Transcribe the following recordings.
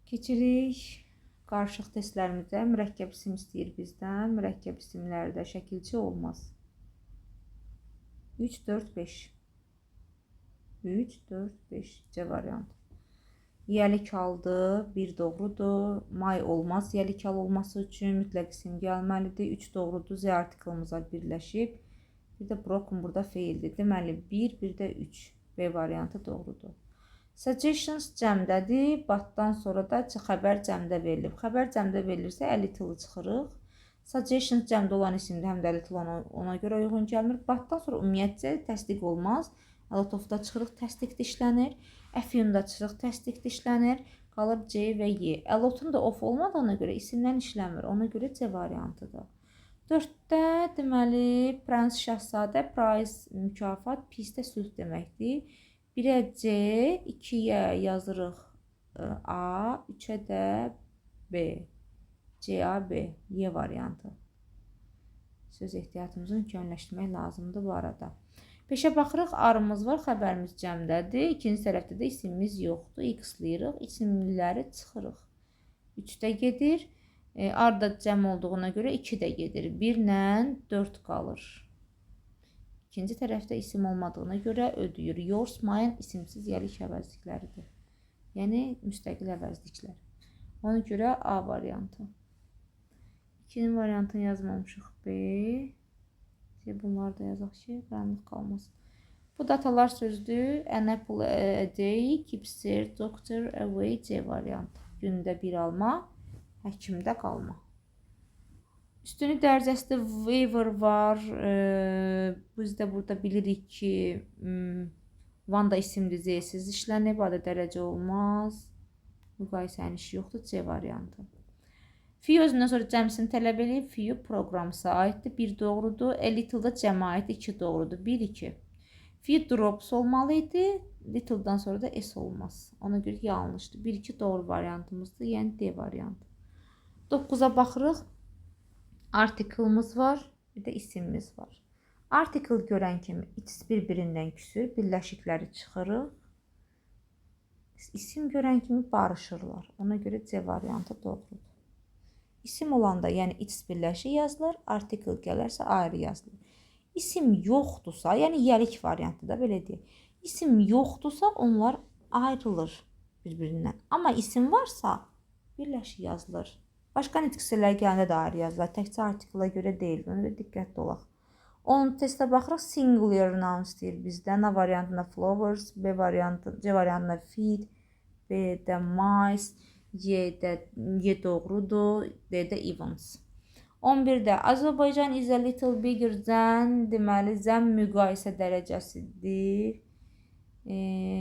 Keçirik qarışıq testlərimizə. Mürəkkəb isim istəyir bizdən. Mürəkkəb isimlərdə şəkilçi olmaz. 3, 4, 5. 3, 4, 5 C variantı. Yəlik haldır, 1 doğrudur. My olmaz yəlik hal olması üçün mütləq isim gəlməlidir. 3 doğrudur, Z artiklımıza birləşib. Bir də broken burada feildir. Deməli 1, bir də 3. B variantı doğrudur. Suggestions cəmdədir. But-dan sonra da xəbər cəmdə verilib. Xəbər cəmdə verilirsə a little çıxırıq. Suggestions cəmdə olan isimdir, həm də a little ona görə uyğun gəlmir. But-dan sonra ümumiyyətcə təsdiq olmaz. A lot of-da çıxırıq, təsdiq dişlənir. A few-da çıxırıq, təsdiq dişlənir. Qalır C və Y. A lot-un da of olmadığına görə isimdən işlənmir. Ona görə C variantıdır. 4-də deməli Prens şahzadə, prize mükafat, peace də sülh deməkdir. 1-ə C, 2-yə yazırıq A, 3-ə də B. C, A, B, Y variantı. Söz ehtiyatımızı möhkəmləşdirmək lazımdır bu arada. 5-ə baxırıq, are-ımız var, xəbərimiz cəmdədir. İkinci tərəfdə də isimimiz yoxdur. X-ləyirıq, isimliləri çıxırıq. 3-də gedir. Are da cəm olduğuna görə 2 də gedir. 1 ilə 4 qalır. İkinci tərəfdə isim olmadığına görə ödəyir. Yours, mine isimsiz yəlik əvəzlikləridir. Yəni müstəqil əvəzliklər. Ona görə A variantı. İkinci variantını yazmamışıq. B. C, bunları da yazaq ki, qaranlıq qalmasın. Bu datalar sözdür. An apple a day keeps the doctor away. C variantı. Gündə bir alma, həkimdə qalma. Üstünlük dərəcəsində waiver var. Biz də burada bilirik ki, one da isimdir, Z-siz işlənib, adı dərəcə olmaz. Müqayisənin işi yoxdur, C variantı. Few özündən sonra cəmsini tələb eləyib. Few programsa aiddir. 1 doğrudur. A little da cəmə aiddir. 2 doğrudur. 1, 2. Few drops olmalı idi. Little'dan sonra da S olmaz. Ona görə yanlışdır. 1, 2 doğru variantımızdır. Yəni D variantı. 9-a baxırıq. Article'ımız var. Bir də isimimiz var. Article görən kimi ikisi bir-birindən küsür. Birləşikləri çıxırıq. İsim görən kimi barışırlar. Ona görə C variantı doğrudur. İsim olanda, yəni its birləşik yazılır, article gələrsə ayrı yazılır. İsim yoxdursa, yəni yəlik variantı da belə deyək. İsim yoxdursa onlar ayrılır bir-birindən. Amma isim varsa birləşik yazılır. Başqa nitq hissələri gələndə də ayrı yazılır. Təkcə artikla görə deyil. Ona görə diqqətli olaq. 10 testə baxırıq. Singular noun istəyir bizdən. A variantında flowers, B variantı, C variantında feet, B-də mice, Y-də Y doğrudur, D-də events. 11-də Azərbaycan is a little bigger than, deməli than müqayisə dərəcəsidir.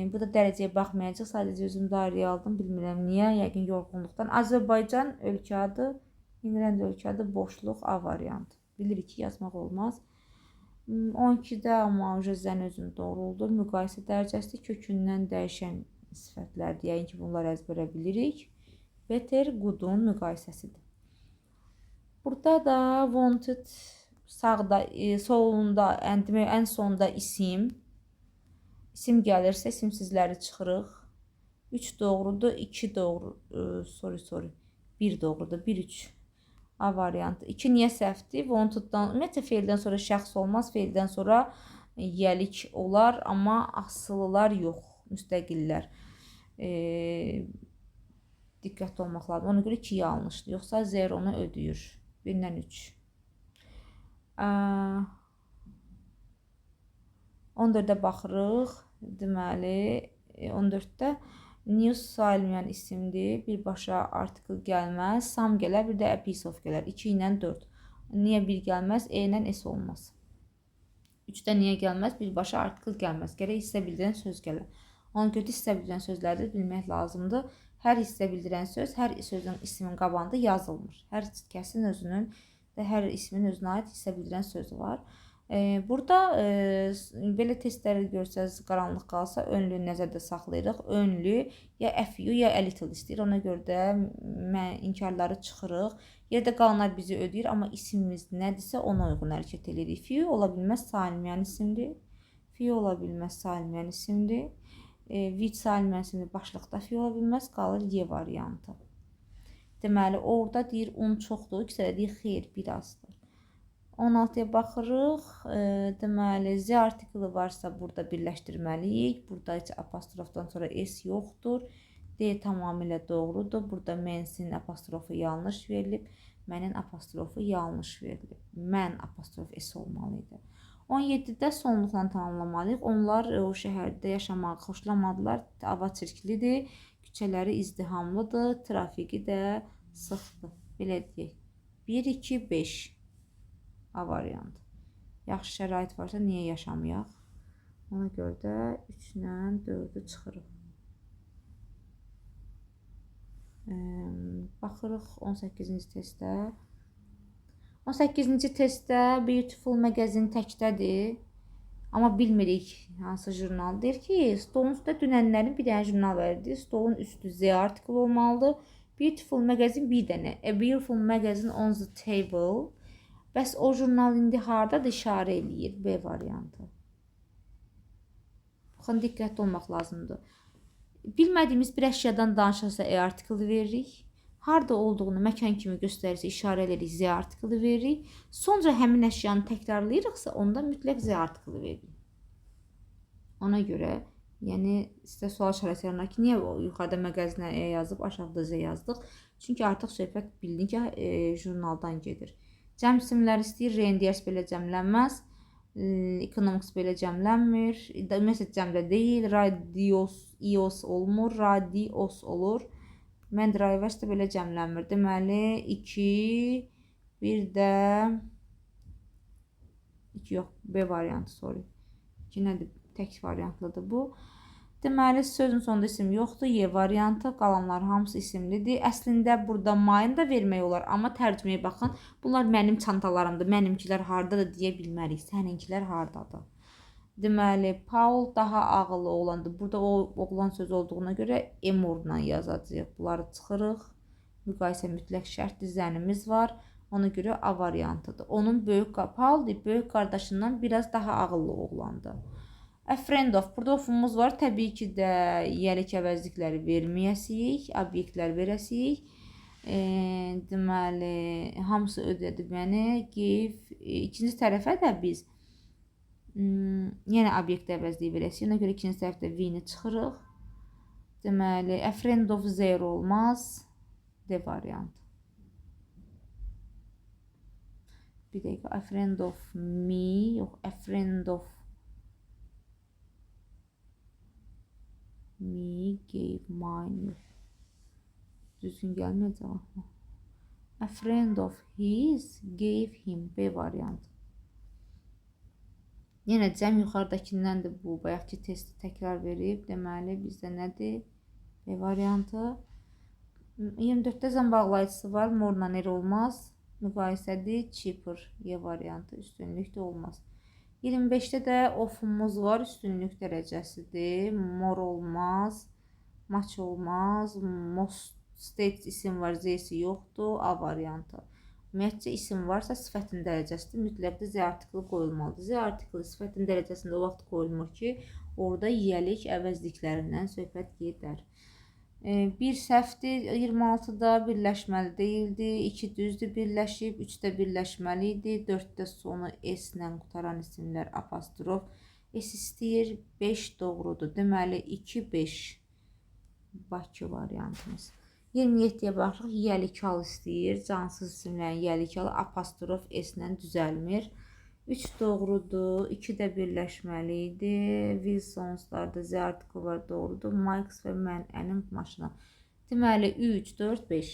Bu da dərəcəyə baxmayacaq. Sadəcə özüm dairəyə aldım. Bilmirəm niyə. Yəqin yorğunluqdan. Azərbaycan ölkə adı, England ölkə adı, boşluq A variantı. Bilirik ki, yazmaq olmaz. 12-də amma than özünü doğruldur. Müqayisə dərəcəsi kökündən dəyişən sifətlərdir. Yəqin ki, bunları əzbərə bilirik. Better good-un müqayisəsidir. Burada da wanted sağda, solunda, ən, demək, ən sonda isim. İsim gəlirsə isimsizləri çıxırıq. 3 doğrudur, 2 doğru, sorry, sorry. 1 doğrudur, 1 3. A variantı. 2 niyə səhvdir? Wanted-dan, ümumiyyətcə feildən sonra şəxs olmaz, feildən sonra yəlik olar, amma asılılar yox, müstəqillər. Diqqətli olmaq lazım. Ona görə 2 yanlışdır. Yoxsa 0 onu ödəyir. 1-dən 3. 14-ə baxırıq. Deməli, 14-də news sayılmayan isimdir. Birbaşa article gəlməz. Some gələr, bir də a piece of gələr. 2 ilə 4. Niyə 1 gəlməz? E ilə S olmaz. 3-də niyə gəlməz? Birbaşa article gəlməz. Gərək hissə bildirən söz gələr. Ona görə hissə bildirən sözləri də bilmək lazımdır. Hər hissə bildirən söz hər sözün ismin qabağında yazılmır. Hər kəsin özünün və hər ismin özünə aid hissə bildirən sözü var. Burada belə testləri görsəz, qaranlıq qalsa, only nəzərdə saxlayırıq. Only ya a few ya a little istəyir. Ona görə də inkarları çıxırıq. Yerdə qalanlar bizi ödəyir, amma isimimiz nədirsə ona uyğun hərəkət edirik. Few ola bilməz, sayılmayan isimdir. Few ola bilməz, sayılmayan isimdir. Which sayılmayan isimli başlıqda feil ola bilməz, qalır Y variantı. Deməli, orada deyir un çoxdur, ikisi də deyir xeyr, bir azdır. 16-ya baxırıq. Deməli, Z artiklı varsa burada birləşdirməliyik. Burada heç apostrofdan sonra S yoxdur. D tamamilə doğrudur. Burada mensin apostrofu yanlış verilib. Mənin apostrofu yanlış verilib. Mən apostrof S olmalı idi. 17-də sonluqla tamamlamalıyıq. Onlar o şəhərdə yaşamağı xoşlamadılar. Hava çirklidir, küçələri izdihamlıdır, trafiki də sıxdır. Belə deyək. 1, 2, 5 A variantı. Yaxşı şərait varsa niyə yaşamayaq? Ona görə də 3 ilə 4-ü çıxırıq. Baxırıq 18-ci testə. 18-ci testdə Beautiful Magazine təkdədir. Amma bilmirik hansı jurnal. Deyir ki, stolun üstündə dünənlərin bir dənə jurnal verdi. Stolun üstü Z artiklı olmalıdır. Beautiful Magazine bir dənə. A Beautiful Magazine on the table. Bəs o jurnal indi hardadır işarə eləyir? B variantı. Baxın, diqqətli olmaq lazımdır. Bilmədiyimiz bir əşyadan danışırsa E artiklı veririk. Harda olduğunu məkan kimi göstərirsə işarə edirik, Z artiklı veririk. Sonra həmin əşyanı təkrarlayırıqsa onda mütləq Z artiklı veririk. Ona görə, yəni sizə sual işarəsi yaranır ki, niyə yuxarıda məqəzinə E yazıb, aşağıda Z yazdıq? Çünki artıq söhbət bildin ki, jurnaldan gedir. Cəm isimləri istəyir, reindeers belə cəmlənməz. Economics belə cəmlənmir. Ümumiyyətlə cəmdə deyil. Radios, ios olmur, radios olur. Mən drivers də belə cəmlənmir. Deməli 2, bir də 2 yox, B variantı, sorry. 2 nədir? Tək variantlıdır bu. Deməli, sözün sonunda isim yoxdur. Y variantı, qalanlar hamısı isimlidir. Əslində, burada mine da vermək olar, amma tərcüməyə baxın. Bunlar mənim çantalarımdır, mənimkilər hardadır deyə bilmərik. Səninkilər hardadır? Deməli, Paul daha ağıllı oğlandır. Burada o oğlan sözü olduğuna görə emurla yazacağıq. Bunları çıxırıq. Müqayisə mütləq şərtdir, zənimiz var. Ona görə A variantıdır. Onun böyük, Paul deyib, böyük qardaşından biraz daha ağıllı oğlandır. A friend of. Burada ofumuz var. Təbii ki də yiyəlik əvəzlikləri verməyəsiyik, obyektlər verəsiyik. Deməli, hamısı ödədi məni. Give. İkinci tərəfə də biz yenə obyekt əvəzliyi verəsiyik. Ona görə ikinci tərəfdə V-ni çıxırıq. Deməli, a friend of zero olmaz. D variantı. Bir dəqiqə. A friend of me. Yox, a friend of me gave mine. Düzgün gəlməyəcək axı. A friend of his gave him. B variantı. Yenə cəm yuxarıdakindəndir bu. Bayaqki testi təkrar verib. Deməli, bizdə nədir? B variantı. 24-də zəm bağlayıcısı var. More-la er olmaz. Müqayisədir. Cheaper. Y variantı. Üstünlük də olmaz. 25-də də off'umuz var. Üstünlük dərəcəsidir. More olmaz. Much olmaz. Most state isim var. Z-si yoxdur. A variantı. Ümumiyyətcə isim varsa sifətin dərəcəsidir. Mütləqdə Z artiklı qoyulmalıdır. Z artiklı sifətin dərəcəsində o vaxt qoyulmur ki, orada yiyəlik əvəzliklərindən söhbət gedər. Bir səhvdir, 26-da birləşməli deyildi, 2 düzdür birləşib, 3-də birləşməli idi, 4-də sonu S-lə qutaran isimlər apostrof S istəyir, 5 doğrudur. Deməli, 2, 5 Bakı variantımız. 27-yə baxırıq, yiyəlik hal istəyir, cansız isimlərin yiyəlik halı apostrof S-lə düzəlmir. 3 doğrudur, 2 də birləşməli idi. Wilsons'larda Z artiklı var, doğrudur. Mikes və mən, ənim maşına. Deməli, 3, 4, 5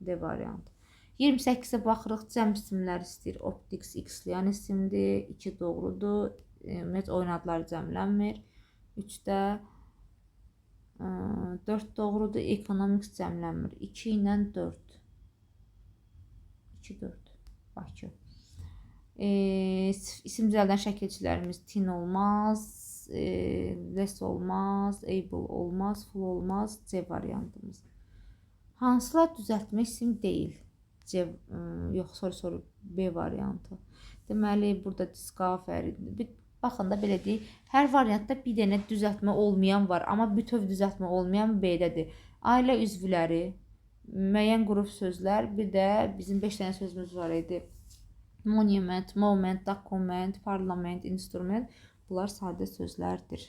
D variantı. 28-ə baxırıq, cəm isimlər istəyir. Optics X-ləyən isimdir. 2 doğrudur. Ümumiyyətlə, oyun adları cəmlənmir. 3-də 4 doğrudur. Economics cəmlənmir. 2 ilə 4. 2, 4. Bakı. İsim düzəldən şəkilçilərimiz tin olmaz, less olmaz, able olmaz, full olmaz, C variantımız. Hansılar düzəltmə isim deyil? C, yox, sorry, B variantı. Deməli, burada discovery. Baxın da belə deyək, hər variantda bir dənə düzəltmə olmayan var, amma bütöv düzəltmə olmayan B-dədir. Ailə üzvləri, müəyyən qrup sözlər, bir də bizim 5 dənə sözümüz var idi. Monument, moment, document, parlament, instrument. Bunlar sadə sözlərdir.